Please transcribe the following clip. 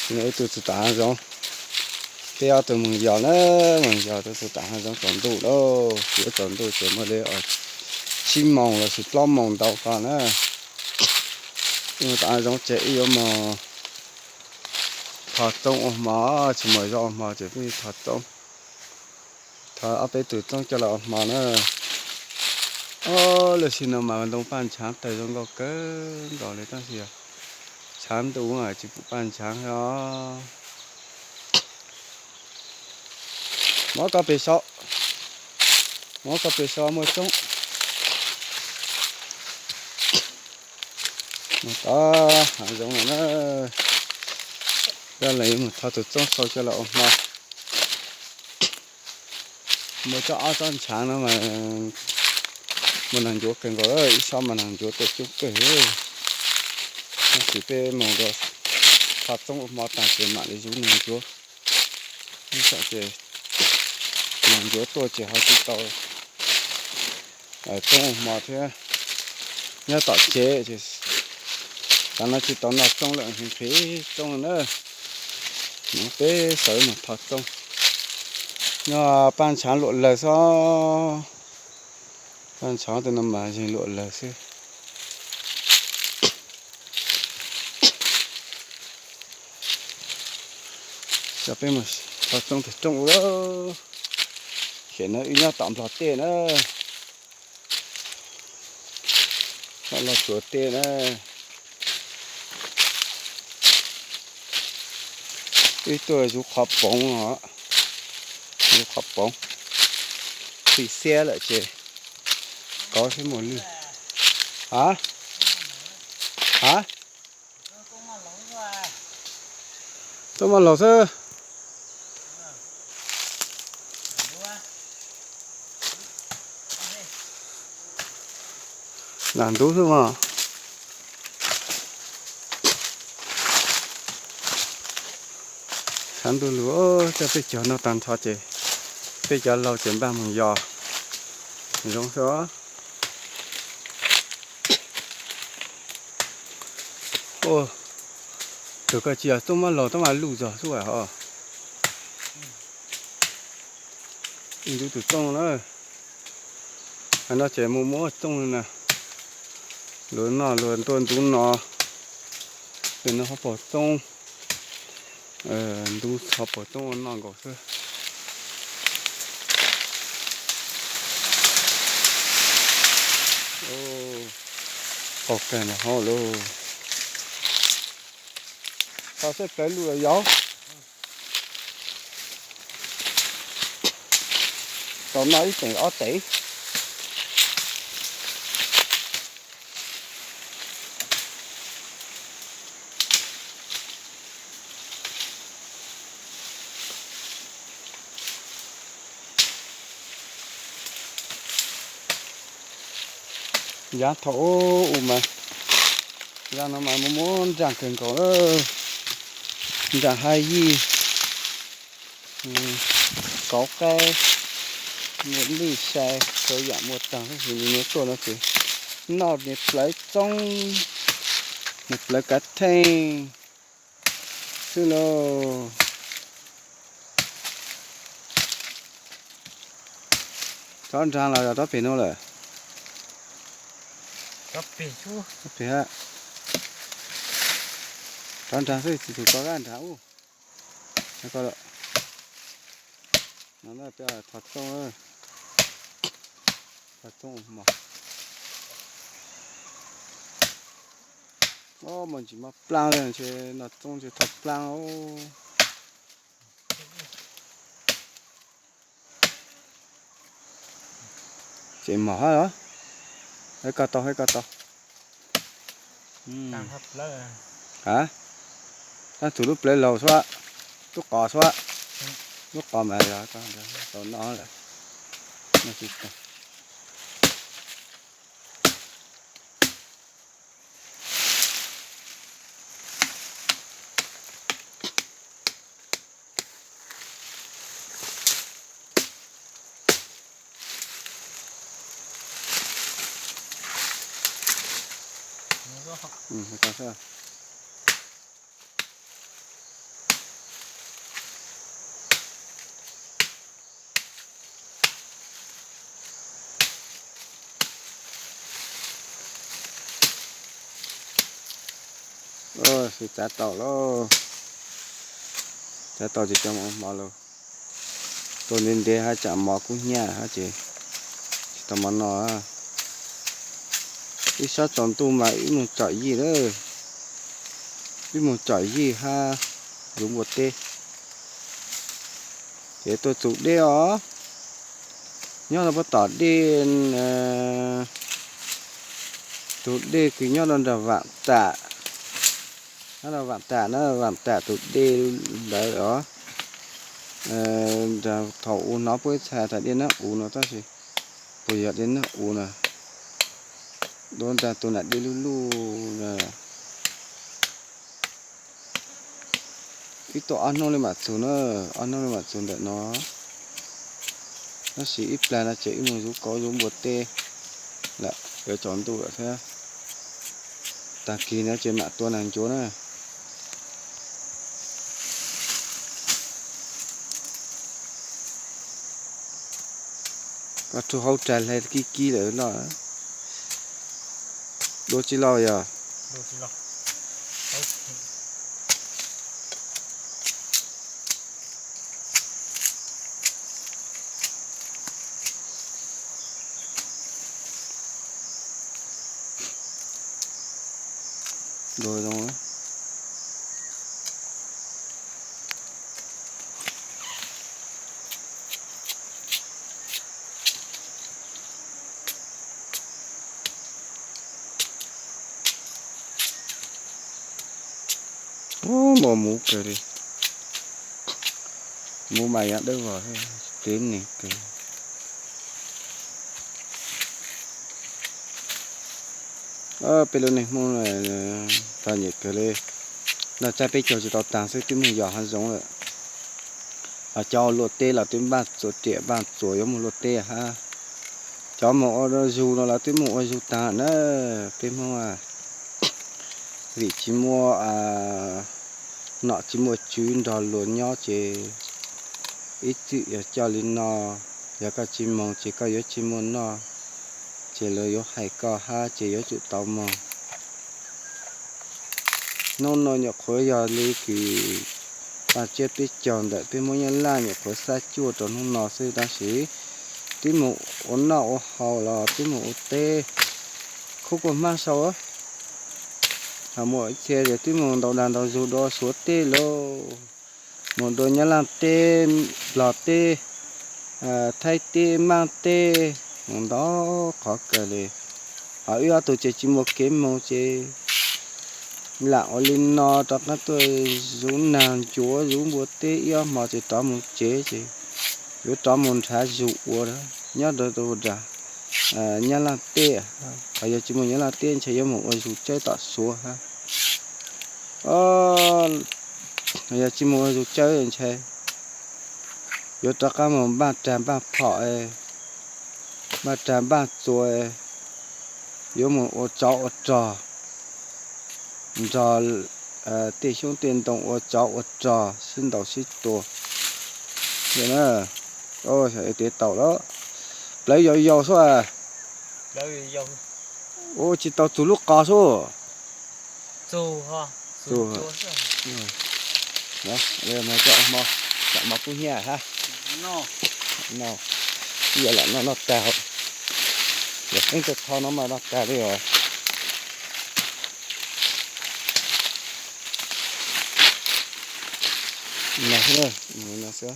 Nws ib tug txug tam hav zoov. Peb ob tug moog yos na, moog yos tug txug tam hav zoov tsaus ntuj lauj. Tsaus ntuj ces muaj li tsib moos lossis plaub moos ntau ko na. Tam hav zoov ces wb yuav moog thov txoob ua hmo, tsis muaj zog ua hmo ces peb thov txoob. Thov ob peb tug txoob coj los ua hmo na. Ob, lub sij no mas ntoo paj ntshaav tawg zoo nkauj kawg nkaus li tab sis tshav ntuj tsis pum paj ntshaav os. Muab koj pem so, muab koj pem so muaj txoob. Mus tod hav zoov no na, yog leej yuav mus thov tus txoob sau coj los ua hmo. Muaj tsob ob tsob ntshaav no mas muaj neeg ncuav kawg nkaus, ib sob mas neeg ncuav tuaj coob kawg. Tab sis peb mus rau thov txoob ua hmo tag ces mam li zuv neeg ncuav. Ib tsam ces neeg ncuav tuaj ces ho tsis tau txoob ua hmo thiab. Nyob tom tsev ces tav no tsis tau noj txoob lawm, nqhis txoob na. Mus peb sawv mus thov txoob. Nyob paj ntshaav luam lawg xwb, paj ntshaav tej no mas yeej luam lawg xwb. Coj peb mus thov txoob tag rooj ub. Xyem no wb nyob tom nplog tej na, nyob nplog tsuas tej na. Wb tuaj zuv qhov poov os, zuv qhov poov, txi xiab lawm ces kauv sib muag lwj. A, a, txoob maj laug xwb. Nam ntub xwb mas. Tshav ntuj lug, coj peb cov no tag nrho ces peb cov laug ces npaj mus yos zoo xwb. Tus ko tsis yog txoob maj laug, txoob maj luj zog xwb os. Ntub tus txoob na. Hais no ces muaj muab txoob na. Luag noj luag ntuaj ntub no, luag noj hauv paus txoob, ntub hauv paus txoob ua noj nkaus xwb. Qaug kawg nkaus hauv lauj. Tau xwb plawv lug los yog. Tau noj ib teev ob teev. Yav thaum ub mas, yav no mas muaj muab nraag kawg nkaus, nraag hab yij, kauv qaib, muaj lwj sai, txhua yam muaj taag, tab sis nws tuaj no ces noj nws plawv txoob, nws plawv kav theej xwb lauj. Rov nraag los yog rov pem no lawm? Rov pem, rov nraag xwb, tsis tug rov qab nraag ub. Thov txooj, thov txooj mog. Muaj ntsis mog plaab li, ntshe noj txooj ntshe tho plaab. Ces mog hab los, hab koj tau, hab koj tau. A, tab tug lub plawv laug xwb, lub qos xwb, lub qos mas yog tau noj lawm. Xwb txav tau lauj, txav tau ces cov mov los tua ntev ntev hab tsam mov kub hnyiab hab ces tsis tau mov noj. Ib sab tsaus ntuj mas wb mus tsom yij lawm, wb mus tsom yij hab zuv npua teb. Ces tuaj txug dej os, nyob rau puag tom dej, tus dej kws nyob rau nram Vaam Tam, nyob rau Vaam Tam na, Vaam Tam tus dej ntawd os. Thaum u hnov puab ib txhais tas dej Nab Uv no tab sis puas yog dej Nab Uv na, dua ntag tus nam dej luj luj na. Ib tuaj ob hnub li mam txug na, ob hnub li mam txug ntawm no. Tab sis ib plag no ces wb mus zuv kauv zuv npua teb lawm, yuav tsaus ntuj lawm thiab. Tag kis no ces mam tua nas ncuav na. Koj rug hauv rais hle kib kib lawm no. Dua tsi lauj yog? Dua zoo. Ub, muaj muv kawg li. Muv mas yog dawb vog, kev neeg kawg. Peb lub neej Hmoob txom nyem kawg li. Noj tsab peb caug tsis tau taag xwb twb moog yos hav zoov lawm. Cov ua luaj teb los twb npaj txuas riam npaj txuas yuav moog luaj teb hab. Cov moog ua zug no los twb moog ua zug taag na. Peb Hmoob vim tsis muaj nom tsis muaj tswv nrog luag nyob ces ib txwm yog coj li no, yog koj tsis moog ces koj yuav tsis muaj noj, ces luag yuav hais koj hab ces yuav tsum tau moog. Hnub no nyuam qhuav yog li kws paj tsiab peb caug ntawm peb Hmoob Nyab Laj nyuam qhuav xab cuaj rau hnub no xwb tab sis twb moog ua noj ua haus los twb moog ua teb khub kuaj hmab sau. Ho muaj ib txhia twb moog ntaus dag ntaus zug dua Suav teb lauj, moog dua Nyab Laj teb, Nplog teb, Thaib teb, Maab teb, moog ntau qhov kawg li. Ho wb ob tug ces tsis muaj kev moog ces lam ua li no rov qaab tuaj zuv naag ncuav zuv npua teb ib ob hmo ces rov moog tsev ces yuav rov moog nrhav zug ua nyob rau nram Nyab Laj teb. Ho yog tsis moog Nyab Laj teb ntshe yuav moog ua zug tsawb tom Suav hab. Yog tsis moog ua zug tsawb ntshe yuav rov qaab moog npaj rag npaj phom, npaj rag npaj txuas, yuav moog ua tsov ua rog nrog tej xyoob tej ntoo ua tsov ua rog sib ntaus sib tua. Tiv tau lawm, plawv yau yau xwb. Ua tsis tau txug lub qos xwb. Tsam mov kub hnyiab hab. Ib yam lam noj noj tag, yog qeeb tag tho no mas noj tag li os. No xwb, no xwb.